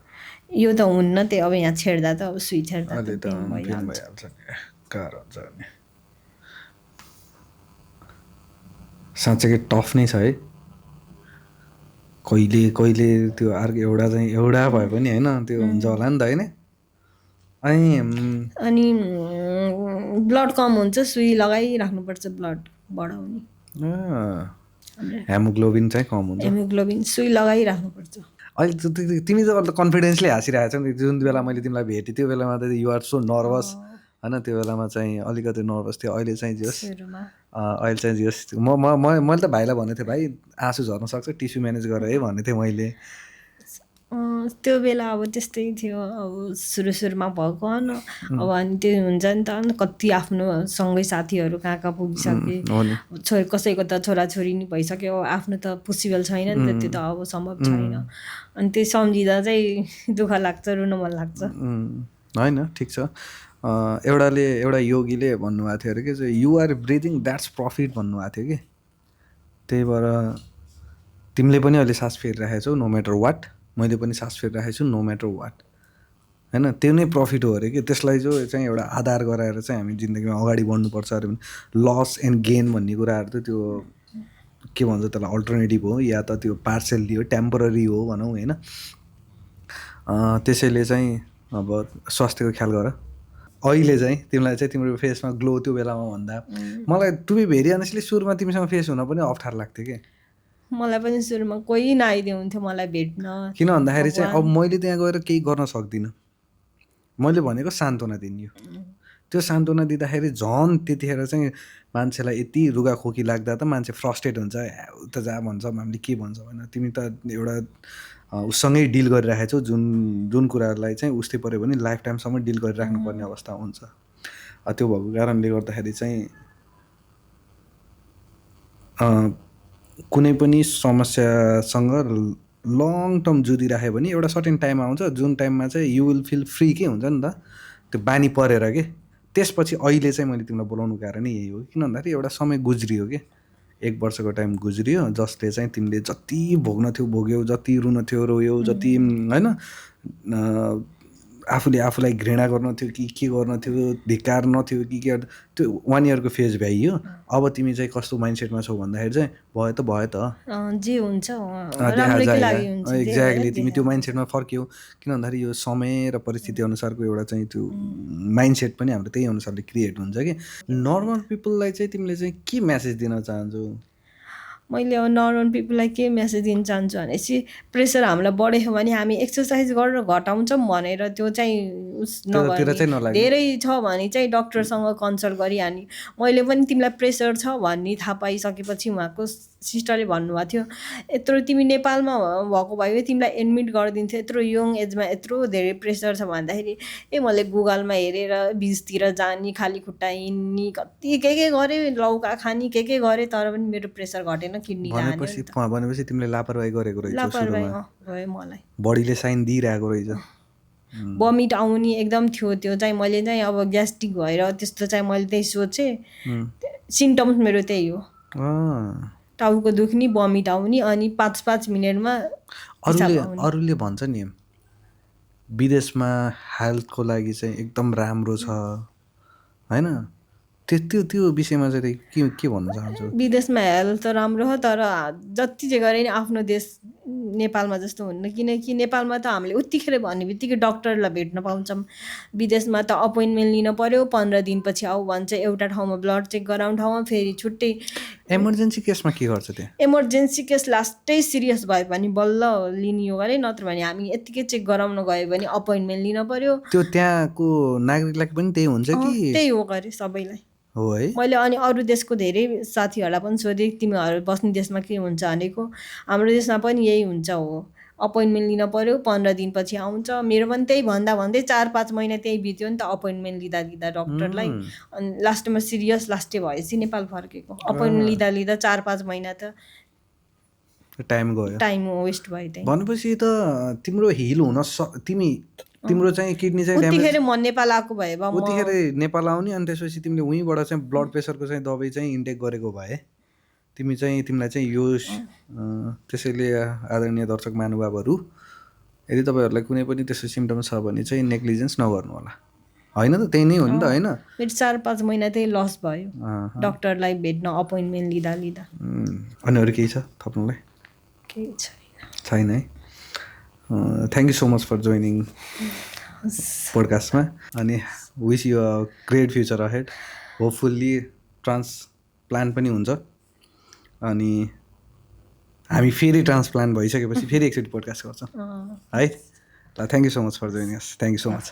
यो त हुन्न, त्यही अब यहाँ छेड्दा त अब सुई छेड्दा त पेन भइहाल्छ नि, गाह्रो हुन्छ नि। साँच्चै टफ नै छ है। कहिले कहिले त्यो अर्को एउटा चाहिँ एउटा भए पनि होइन त्यो हुन्छ होला नि त होइन? अनि ब्लड कम हुन्छ, सुई लगाइराख्नुपर्छ ब्लड बढाउने। हेमोग्लोबिन चाहिँ कम हुन्छ? हेमोग्लोबिन सुई लगाइराख्नुपर्छ। अहिले तिमी त अहिले कन्फिडेन्सले हाँसिरहेको छौ नि। जुन बेला मैले तिमीलाई भेटेँ त्यो बेलामा त युआर सो नर्भस होइन, त्यो बेलामा चाहिँ अलिकति नर्भस थियो। अहिले चाहिँ जस अहिले चाहिँ जस मैले त भाइलाई भनेको थिएँ भाइ आँसु झर्न सक्छ टिस्यु म्यानेज गरेर है भनेको थिएँ मैले। त्यो बेला अब त्यस्तै थियो, अब सुरुमा भएको होइन। अब अनि त्यो हुन्छ नि त, कति आफ्नो सँगै साथीहरू कहाँ कहाँ पुगिसके, कसैको त छोराछोरी नि भइसक्यो, आफ्नो त पोसिबल छैन नि त, त्यो त अब सम्भव छैन। अनि त्यो सम्झिँदा चाहिँ दुःख लाग्छ, रुन मन लाग्छ। होइन ठिक छ। एउटा योगीले भन्नुभएको थियो अरे कि चाहिँ युआर ब्रिदिङ द्याट्स प्रफिट भन्नुभएको थियो कि। त्यही भएर तिमीले पनि अहिले सास फेरिरहेको छौ नो म्याटर वाट, मैले पनि सास फेरिरहेको छु नो म्याटर वाट होइन। त्यो नै प्रफिट हो अरे कि। त्यसलाई जो चाहिँ एउटा आधार गराएर चाहिँ हामी जिन्दगीमा अगाडि बढ्नुपर्छ अरे भने लस एन्ड गेन भन्ने कुराहरू त त्यो के भन्छ त्यसलाई अल्टरनेटिभ हो या त त्यो पार्सल्ली हो, टेम्पोररी हो भनौँ होइन। त्यसैले चाहिँ अब स्वास्थ्यको ख्याल गर। अहिले चाहिँ तिमीलाई चाहिँ तिम्रो फेसमा ग्लो त्यो बेलामा भन्दा मलाई टु बी भेरी अनेस्टली सुरुमा तिमीसँग फेस हुन पनि अप्ठ्यारो लाग्थ्यो कि। मलाई पनि सुरुमा कोही नआइदियो हुन्थ्यो मलाई भेट्न। किन भन्दाखेरि चाहिँ अब मैले त्यहाँ गएर केही गर्न सक्दिनँ। मैले भनेको सान्त्वना दिन्छु, त्यो सान्त्वना दिँदाखेरि झन् त्यतिखेर चाहिँ मान्छेलाई यति रुगाखोकी लाग्दा त मान्छे फ्रस्ट्रेट हुन्छ, उता जा भन्छ हामीले के भन्छ होइन। तिमी त एउटा उसँगै डिल गरिराखेको छौ जुन कुराहरूलाई चाहिँ उस्तै पऱ्यो भने लाइफ टाइमसम्म डिल गरिराख्नुपर्ने अवस्था हुन्छ। त्यो भएको कारणले गर्दाखेरि चाहिँ कुनै पनि समस्यासँग लङ टर्म जुधिराख्यो भने एउटा सर्टेन टाइम आउँछ जुन टाइममा चाहिँ यु विल फिल फ्री के हुन्छ नि त, त्यो बानी परेर के। त्यसपछि अहिले चाहिँ मैले तिमीलाई बोलाउनुको कारण यही हो। किन भन्दाखेरि एउटा समय गुज्रियो कि, 1 वर्षको टाइम गुज्रियो जसले चाहिँ तिमीले जति भोग्न थियो भोग्यौ, जति रुन थियो रोयौ, जति होइन आफूले आफूलाई घृणा गर्न थियो कि के गर्न थियो, धिक्कार नथ्यो कि के, त्यो 1 इयरको फेज भ्याइयो। अब तिमी चाहिँ कस्तो माइन्डसेटमा छौ भन्दाखेरि चाहिँ भयो त भयो त, जे हुन्छ देखा राम्रैको लागि जाएगा। हुन्छ। एक्ज्याक्टली, तिमी त्यो माइन्डसेटमा फर्क्यौ। किन भन्दाखेरि यो समय र परिस्थिति अनुसारको एउटा चाहिँ त्यो माइन्डसेट पनि हाम्रो त्यही अनुसारले क्रिएट हुन्छ कि। नर्मल पिपललाई चाहिँ तिमीले चाहिँ के मेसेज दिन चाहन्छौ? मैले अब नर्मल पिपललाई के मेसेज दिन चाहन्छु भनेपछि प्रेसर हामीलाई बढ्यो भने हामी एक्सर्साइज गरेर घटाउँछौँ भनेर त्यो चाहिँ त्योतिर चाहिँ नगर्ने। नलाग्ने। धेरै छ भने चाहिँ डक्टरसँग कन्सल्ट गरिहाल्ने। मैले पनि तिमीलाई प्रेसर छ भन्ने थाहा पाइसकेपछि उहाँको सिस्टरले भन्नुभएको थियो यत्रो तिमी नेपालमा भएको भए तिमीलाई एडमिट गरिदिन्थ्यो, यत्रो यङ एजमा यत्रो धेरै प्रेसर छ भन्दाखेरि मैले गुगलमा हेरेर बिचतिर जाने, खाली खुट्टा हिँड्ने, कति के गरेँ, लौका खाने के गरेँ, तर पनि मेरो प्रेसर घटेन। किडनी भनेपछि तिमीले लापरवाही गरेको रहेछ। लापरवाही भयो मलाई। बडीले साइन दिइरहेको रहेछ। भमिट आउने एकदम थियो। त्यो चाहिँ मैले चाहिँ अब ग्यास्ट्रिक भएर त्यस्तो चाहिँ मैले त्यही सोचेँ। सिम्टम्स मेरो त्यही हो, टाउको दुख्ने, भमिट आउने, अनि 5-5 मिनटमा। अरूले भन्छ नि विदेशमा हेल्थको लागि चाहिँ एकदम राम्रो छ होइन, त्यो विषयमा चाहिँ के भन्न चाहन्छु? विदेशमा हेल्थ त राम्रो हो, तर जति जे गरे नि आफ्नो देश नेपालमा जस्तो हुन्न। किनकि नेपालमा त हामीले उत्तिखेर भन्ने बित्तिकै डक्टरलाई भेट्न पाउँछौँ। विदेशमा त अपोइन्टमेन्ट लिन पर्यो, 15 दिनपछि आऊ भन्छ। एउटा ठाउँमा ब्लड चेक गराउने ठाउँमा फेरि छुट्टै। इमर्जेन्सी केसमा के गर्छ त्यहाँ? इमर्जेन्सी केस लास्टै सिरियस भयो भने बल्ल लिने हो गरे, नत्र भने हामी यत्तिकै चेक गराउन गयो भने अपोइन्टमेन्ट लिन पर्यो। त्यो त्यहाँको नागरिकलाई पनि त्यही हुन्छ कि? त्यही हो गरे सबैलाई हो है। मैले अनि अरू देशको धेरै साथीहरूलाई पनि सोधेँ तिमीहरू बस्ने देशमा के हुन्छ भनेको। हाम्रो देशमा पनि यही हुन्छ हो, अपोइन्टमेन्ट लिन पर्यो, 15 दिनपछि आउँछ। मेरो पनि त्यही भन्दै 4-5 महिना त्यही बित्यो नि त अपोइन्टमेन्ट लिँदा डक्टरलाई। अनि लास्टमा सिरियस लास्टै भएपछि नेपाल फर्केको। अपोइन्टमेन्ट लिँदा 4-5 महिना त टाइम गयो, टाइम वेस्ट भयो। त्यही भनेपछि त तिम्रो हिल हुन तिम्रो चाहिँ किडनी चाहिँ उत्तिखेर म नेपाल आएको भए उत्तिखेर नेपाल आउने, अनि त्यसपछि तिमीले उहीँबाट चाहिँ ब्लड प्रेसरको चाहिँ दबाई चाहिँ इन्टेक गरेको भए तिमीलाई चाहिँ यो त्यसैले आदरणीय दर्शक महानुभावहरू, यदि तपाईँहरूलाई कुनै पनि त्यस्तो सिम्टम्स छ भने चाहिँ नेग्लिजेन्स नगर्नु होला होइन त? त्यही नै हो नि त होइन? मेरो 4-5 महिना त्यही लस भयो डक्टरलाई भेट्न अपोइन्टमेन्ट लिँदा। अनि अरू केही छ थप्नुलाई? केही छैन है। Thank you so much for joining पोडकास्टमा, अनि wish you a great future ahead. Hopefully transplant पनि हुन्छ, अनि हामी फेरि ट्रान्सप्लान्ट भइसकेपछि फेरि एकचोटि पोडकास्ट गर्छौँ है। ल, thank you so much for joining us. Thank you so much.